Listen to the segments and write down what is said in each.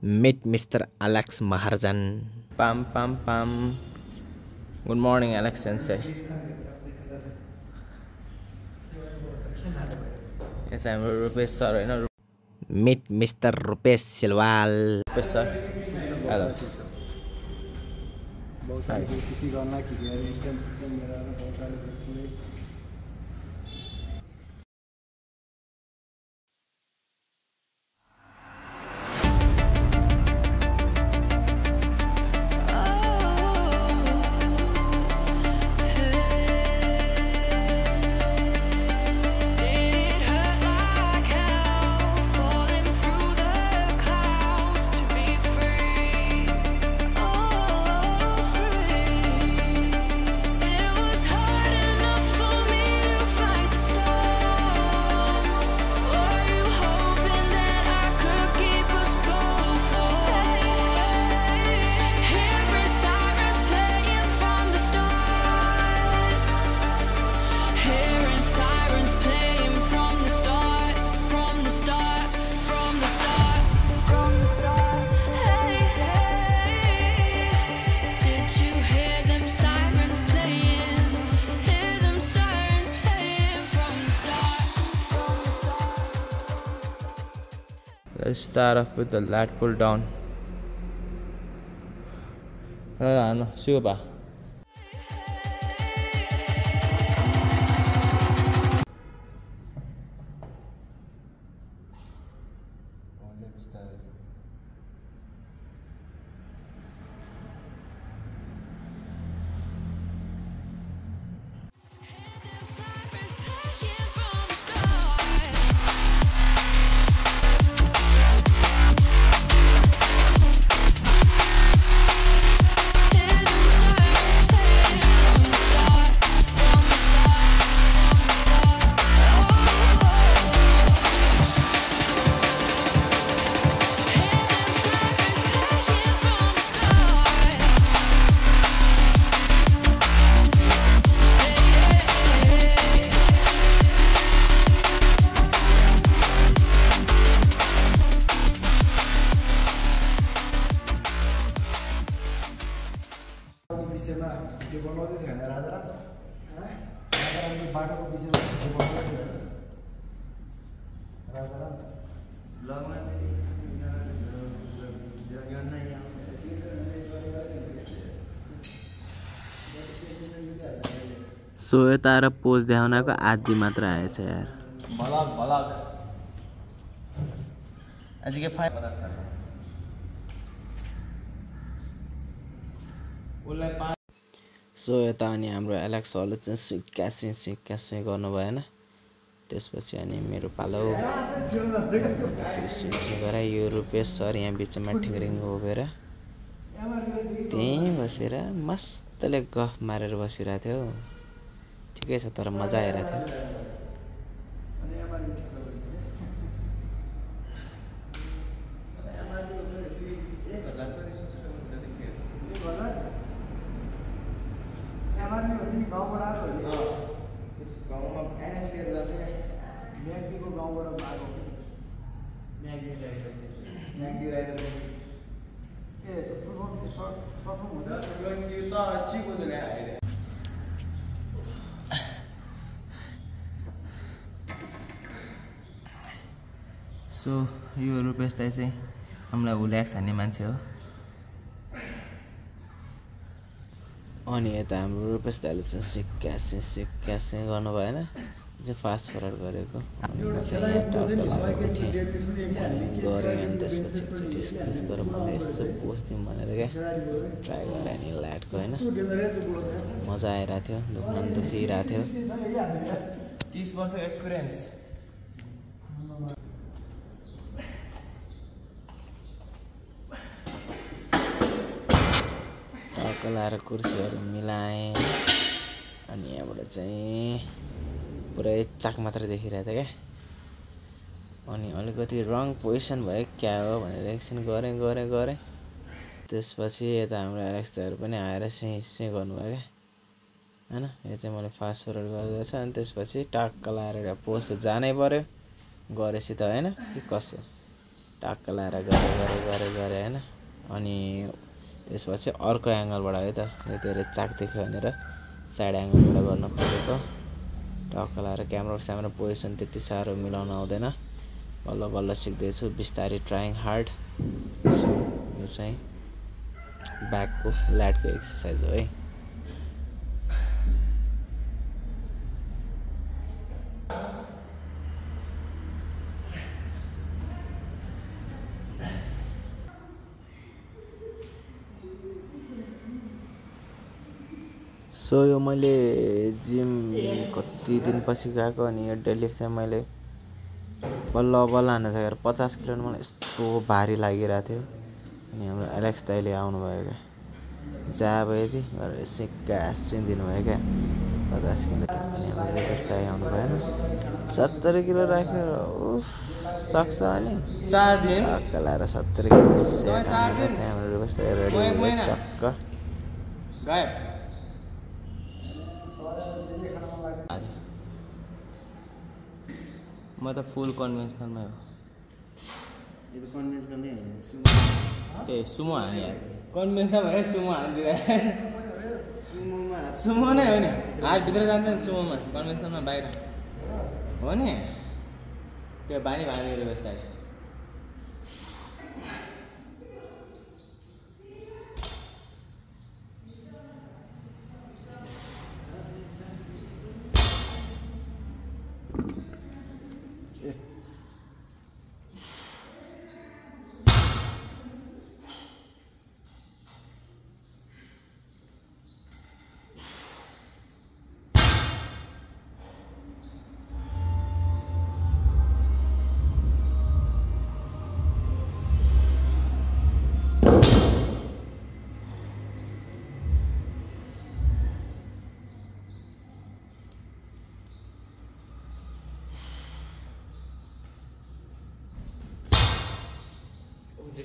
Meet Mr. Alex Maharjan. Pam pam pam. Good morning, Alex Sensei. Yes, I'm Rupesh sir. You know. Meet Mr. Rupesh Silwal. Rupesh sir. Hello. बहुत सारे खेती करना की system मेरा बहुत सारे Let's start off with the lat pull down. No, super. विषयमा video बनाउँदै थियो भने राजाराम राजारामको बाटोको विषयमा भिडियो बनाउँदै थियो राजाराम सो यता र पोज देखाउनको आदि मात्र आएछ यार भलक आज के फाइन सो यता अनि हाम्रो एलेक्सहरूले चाहिँ सुइक्यासी गर्नु भएन त्यसपछि अनि मेरो पालो सुइक्यासी गराए यो रुपेश सर यहाँ बिचमा ठिङ्रिङ उभिएर त्यहीँ बसेर मस्तले गफ मारेर बसिरहेको थियो ठिकै छ तर मजा आइरहेको थियो सो यो रुपेश दाइ चाहिँ हामीलाई हुल्याक्स हान्ने मान्छे हो अनि यता हाम्रो रुपेश दाइले चाहिँ सिक्क्यासे गर्नु भएन चाहिँ फास्ट फरवर्ड गरेको गरेँ अनि त्यसपछि चाहिँ डिस्कस गरेर मैले यसो पोस्दिउँ भनेर क्या ट्राई गरेँ नि ल्याटको होइन मजा आइरहेको थियो दुख्न पनि दुखिरहेको थियो 30 वर्षको एक्सपिरियन्स लाएर कुर्सीहरू मिलाएँ अनि यहाँबाट चाहिँ पुरै चाक मात्र देखिरहेको थियो क्या अनि अलिकति रङ पोजिसन भयो क्या हो भनेर एकछिन गरेँ त्यसपछि यता हाम्रो एलेक्स दाइहरू पनि आएर सिँ गर्नुभयो क्या हैन यो चाहिँ मैले फास्ट फरवर्ड गर्दैछ अनि त्यसपछि टक्क लाएर पोस्ट जानै पर्यो गरेपछि त हैन कि कसो टक्क लाएर गरे हैन। अनि त्यसपछि अर्को एङ्गलबाट है त यो धेरै चाक देख्यो भनेर साइड एङ्गलबाट गर्न खोजेको। टक्क लाएर क्यामेरा पोजिसन त्यति साह्रो मिलाउन आउँदैन, बल्ल बल्ल सिक्दैछु बिस्तारै, ट्राइङ हार्ड। सो यो चाहिँ ब्याकको ल्याटको एक्सर्साइज हो है। सो यो मैले जिम कति दिनपछि गएको, अनि यो डेडलिफ्ट चाहिँ मैले बल्ल बल्ल हान्न सकेर 50 किलो मलाई यस्तो भारी लागिरहेको थियो। अनि हाम्रो एलेक्स दाइले आउनुभयो क्या, जहाँ भयो यदि गरेर सिक्का हाँसिन दिनुभयो क्या 50 किलो त। अनि हाम्रो एलेक्स दाइ आउनु भएन, 70 किलो राखेर उफ सक्छ अनि 4 दिन टक्क लाएर 70 किलो सेट हानेर त्यहाँ हाम्रो एलेक्स दाइ रेडी भयो टक्क गायब। म त फुल कन्भेन्सनलमै हो। यो त कन्भेन्सनल नै हैन, त्यही सुमो हाने यार, कन्भेन्सनल भएर सुमो हान्दिएर सुमो नै हो नि, हातभित्र जान्छ नि सुमोमा, कन्भेन्सनलमा बाहिर हो नि। त्यो बानी भाँडेर बस्दा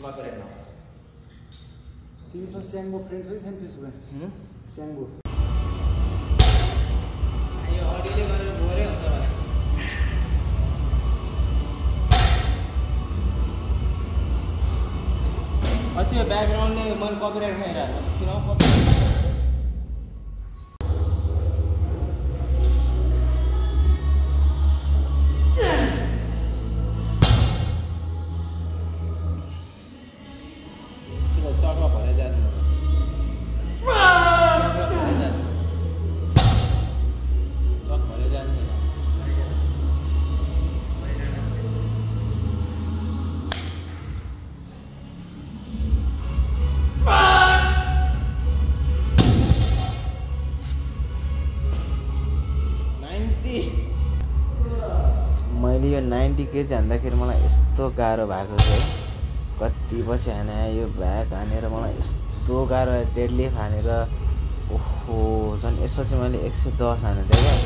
कपीराइट न। तिमीसँग स्याङ्गो फ्रेन्ड छ कि छैन फेसबुकमा? स्याङ्गो यो अडियोले गरेर बोरै हुन्छ भने अस्ति यो ब्याकग्राउन्डले मैले कपीराइट खाइरहेको किन कपीराइट चक्र भएर जान्छ। मैले यो 90 केजी हान्दाखेरि मलाई यस्तो गाह्रो भएको थियो, कति पछि हाने यो ब्याक हानेर मलाई यस्तो गाह्रो डेडलिफ्ट हानेर ओहो झन्। यसपछि मैले 110 हानेको थिएँ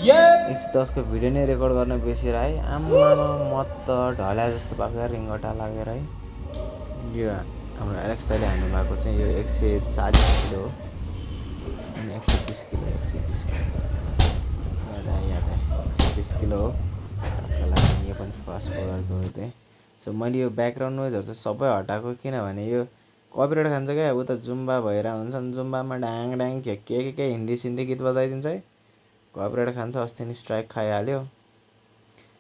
क्या, 110 को भिडियो नै रेकर्ड गर्न बिर्सेर है। आम्मामा म त ढल्या जस्तो भएको रिङ्गटा लागेर है। यो हाम्रो एलेक्स दाइले हान्नु भएको चाहिँ यो 140 किलो हो अनि 120 किलो 120 किलो याद 120 किलो हो। यो पनि फास्ट फरवर्ड गर्दै। सो मैले यो ब्याकग्राउन्ड नोइजहरू चाहिँ सबै हटाएको, किनभने यो कपिराइट खान्छ क्या। उता जुम्बा भएर हुन्छ नि, जुम्बामा डाङ डाङ के हिन्दी सिन्दी गीत बजाइदिन्छ है, कपिराइट खान्छ। अस्ति नि स्ट्राइक खाइहाल्यो।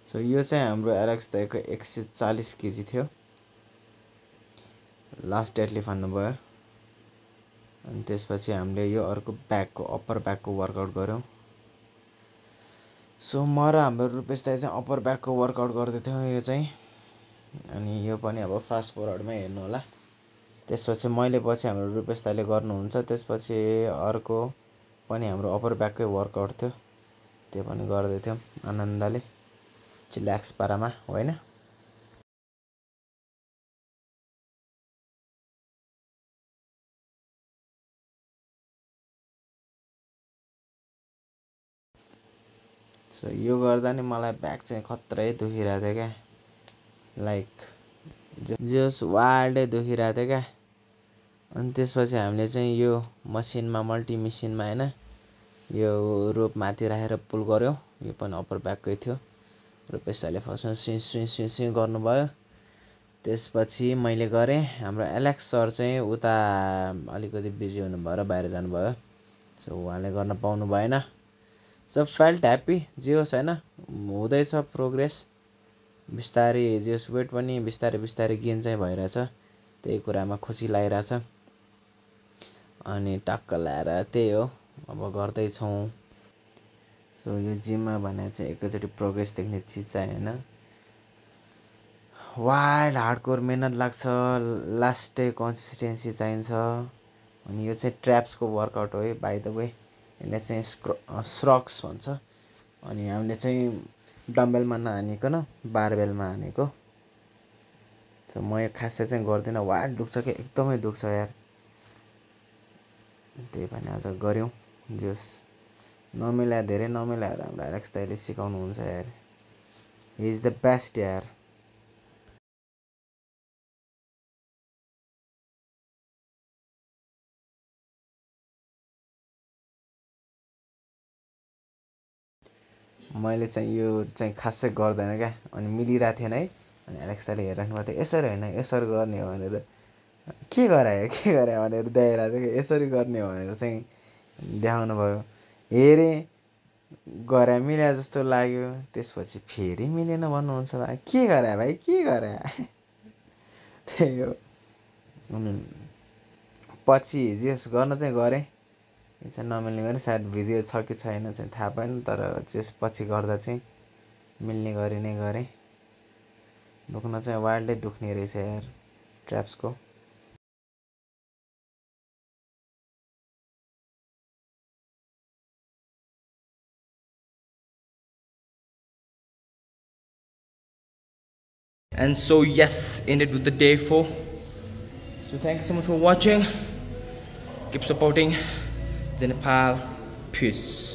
सो यो चाहिँ हाम्रो एलेक्स दाइको 140 केजी थियो, लास्ट डेडलिफ्ट हान्नुभयो। अनि त्यसपछि हामीले यो अर्को ब्याकको अप्पर ब्याकको वर्कआउट गऱ्यौँ। सो म र हाम्रो रुपेश दाइ चाहिँ अप्पर ब्याकको वर्कआउट गर्दै थियौँ यो चाहिँ। अनि यो पनि अब फास्ट फरवर्डमै हेर्नु होला। त्यसपछि मैले पछि हाम्रो रुपेश दाइले गर्नुहुन्छ, त्यसपछि अर्को पनि हाम्रो अप्पर ब्याककै वर्कआउट थियो, त्यो पनि गर्दै थियौँ आनन्दले चिल्याक्स पारामा होइन। सो यो गर्दा नि मलाई ब्याक चाहिँ खत्रै दुखिरहेको थियो क्या, लाइक जस वाल्डै दुखिरहेको थियो क्या। अनि त्यसपछि हामीले चाहिँ यो मसिनमा मल्टी मेसिनमा होइन यो रोप माथि राखेर पुल गऱ्यौँ। यो पनि अप्पर ब्याककै थियो। रुपेश दाइले फर्स्टमा सुई गर्नुभयो, त्यसपछि मैले गरेँ हाम्रो एलेक्स सर चाहिँ उता अलिकति बिजी हुनु भएर बाहिर जानुभयो सो उहाँले गर्न पाउनु भएन सो फेल्ट ह्याप्पी जे होस् होइन हुँदैछ प्रोग्रेस बिस्तारै जे होस् वेट पनि बिस्तारै बिस्तारै गेन चाहिँ भइरहेछ त्यही कुरामा खुसी लागिरहेछ अनि टक्क ल्याएर त्यही हो अब गर्दैछौँ सो यो जिममा भने चाहिँ एकैचोटि प्रोग्रेस देख्ने चिज चाहिँ होइन वाइल्ड हार्डकोर मेहनत लाग्छ लास्ट डे कन्सिस्टेन्सी चाहिन्छ अनि यो चाहिँ ट्र्याप्सको वर्कआउट हो है बाइ द वे यसले चाहिँ स्रक्स भन्छ अनि हामीले चाहिँ डम्बेलमा नहानेको न बारबेलमा हानेको सो म यो खासै चाहिँ गर्दिनँ वाइल्ड दुख्छ कि एकदमै दुख्छ यार त्यही पनि आज गऱ्यौँ जस नमिला धेरै नमिलाएर हाम्रो एलेक्स दाइले सिकाउनुहुन्छ यार हि इज द बेस्ट यार मैले चाहिँ यो चाहिँ खासै गर्दैन क्या अनि मिलिरहेको थिएन है अनि एलेक्स दाइले हेरिराख्नु भएको थियो यसरी होइन यसरी गर्ने हो भनेर के गरायो भनेर देखाइरहेको थियो कि यसरी गर्ने हो भनेर चाहिँ देखाउनु भयो हेरेँ गरे मिले जस्तो लाग्यो त्यसपछि फेरि मिलेन भन्नुहुन्छ भाइ के गरे भाइ के गरे त्यही हो अनि पछि जेस गर्न चाहिँ गरेँ चाहिँ नमिल्ने गरी सायद भिडियो छ कि छैन चाहिँ थाहा पाएन तर त्यस पछि गर्दा चाहिँ मिल्ने गरी नै गरेँ दुख्न चाहिँ वाइल्डै दुख्ने रहेछ यार ट्र्याप्सको And so yes, ended with the day 4. So thank you so much for watching. Keep supporting Zenepal. Peace.